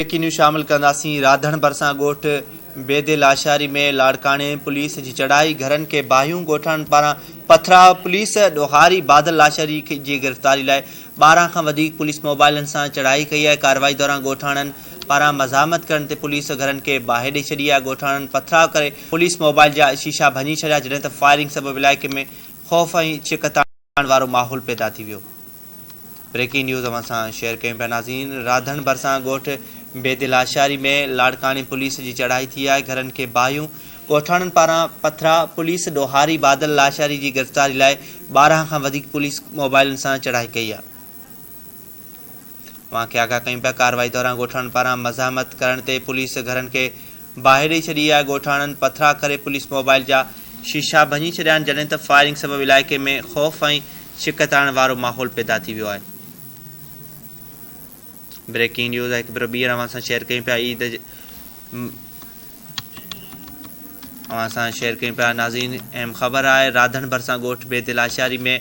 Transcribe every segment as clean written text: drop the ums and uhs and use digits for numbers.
يقينيون شامل ڪنداسين راڌڻ ڀرسان ڳوٺ بيدي لاشاري ۾ لاڙڪاڻي پوليس جي چڙهائي گهرن کي باهيون ڳوٺاڻن پاران پٿراء پوليس ڏوهاري بادل لاشاري جي گرفتاري لاء 12 کان وڌيڪ پوليس موبائلن سان چڙهائي ڪئي آهي ڪارروائي دوران ڳوٺاڻن پاران مزاحمت ڪرڻ تي پوليس گهرن کي باهه ڏئي ڇڏي آهي ڳوٺاڻن پٿراء ڪري پوليس موبائل جا شيشا ڀڃي ڇڏيا جڏهن ته فائرنگ سبب علائقي ۾ خوف ۽ ڇڪتاڻ وارو ماحول پيدا ٿي ويو. بريڪنگ نيوز اوهان سان شيئر ڪيون پيا ناظرين راڌڻ ڀرسان ڳوٺ بيد لاشاري ۾ لاڙڪاڻي پوليس جي چڙهائي ٿي آهي گهرن کي باهيون ڳوٺاڻن پاران پٿراء پوليس ڏوهاري بادل لاشاري جي گرفتاري لاء 12 کان وڌيڪ پوليس موبائلن سان چڙهائي ڪئي آهي اوهان کي آگاهه ڪيون پيا ڪارروائي دوران ڳوٺاڻن پاران مزاحمت ڪرڻ تي پوليس گهرن کي باهه ڏئي ڇڏي آهي، ڳوٺاڻن پٿراء ڪري پوليس موبائل جا شيشا ڀڃي ڇڏيا آهن، جڏهن ته فائرنگ سبب علائقي ۾ خوف ۽ ڇڪتاڻ وارو ماحول پيدا ٿي ويو آهي. بريڪنگ نيوز هڪ ڀيرو ٻيهر اوهان سان شيئر ڪيون پيا عيد اوهان سان شيئر ڪيون پيا ناظرين اهم خبر آهي راڌڻ ڀرسان ڳوٺ بي دلاشاري ۾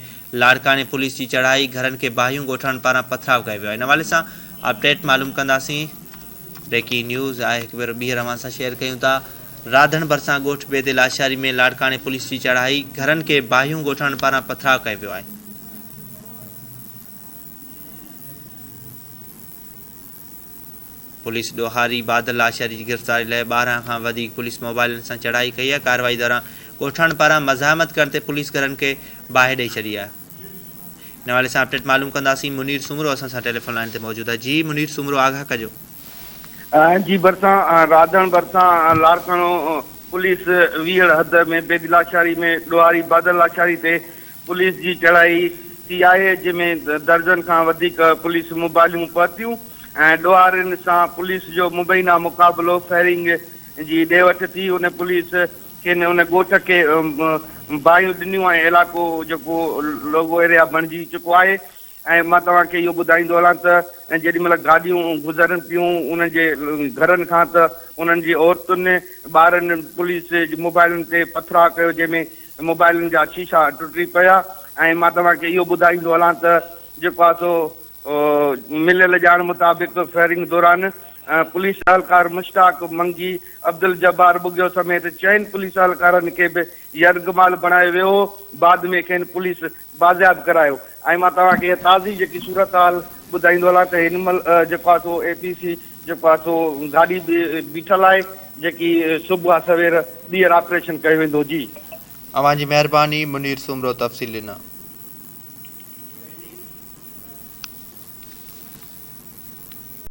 لاڙڪاڻي پوليس جي چڙهائي گهرن کي باهيون ڳوٺاڻن پاران پٿراء ڪيو ويو آهي ان حوالي سان اپڊيٽ معلوم ڪنداسين بريڪنگ نيوز آهي هڪ ڀيرو ٻيهر اوهان سان شيئر ڪيون ٿا راڌڻ ڀرسان ڳوٺ بيدي لاشاري ۾ لاڙڪاڻي پوليس جي چڙهائي گهرن کي باهيون ڳوٺاڻن پاران پٿراء ڪيو ويو آهي. پوليس ڏوهاري بادل لاشاري جي گرفتاري لاء 12 کان وڌيڪ پوليس موبائلن سان چڙهائي ڪئي آهي ڪارروائي دوران ڳوٺاڻن پاران مزاحمت ڪرڻ تي پوليس گهرن کي باهه ڏئي ڇڏي آهي. ان حوالي سان اپڊيٽ معلوم ڪنداسين منير سومرو اسان سان ٽيليفون لائين تي موجود آهي جي منير سومرو آگاهه ڪجو. جي ڀرسان راڌڻ ڀرسان لاڙڪاڻو پوليس ويهڙ حد ۾ بيد لاشاري ۾ ڏوهاري بادل لاشاري تي پوليس جي چڙهائي ٿي آهي جنهن ۾ درجن کان وڌيڪ پوليس موبائلون پهتيون ۽ ڏوهارين سان پوليس جو مبينا مقابلو فائرنگ جي ڏي وٺ ٿي ان پوليس کين ان ڳوٺ کي باهيون ڏنيون ۽ علائقو جيڪو لوگو ايريا بڻجي چڪو آهي ۽ مان توهان کي اهو ٻڌائيندو هلان ته جيڏي مهل گاڏيون گذرن پيون انهن جي گهرن کان ته انهن جي عورتن ٻارن پوليس جي موبائلن تي پٿراء ڪيو جنهن ۾ موبائلن جا شيشا ٽٽي پيا ۽ مان توهان کي اهو ٻڌائيندو هلان ته جيڪو آهي سو مليل ڄاڻ مطابق فائرنگ دوران پوليس اهلڪار مشتاق منگي، عبدالجبار ٻگهيو سميت چئن پوليس اهلڪارن کي به يرغمال بڻايو ويو هو، بعد ۾ کين پوليس بازياب ڪرايو ۽ مان توهان کي اها تازي جيڪي صورتحال ٻڌائيندو هلان ته هن مهل جيڪو آهي سو اي پي سي جيڪو آهي سو گاڏي به بيٺل آهي جيڪي صبح سوير ٻيهر آپريشن ڪيو ويندو جي. اوهان جي مهرباني منير سومرو تفصيل ڏنا.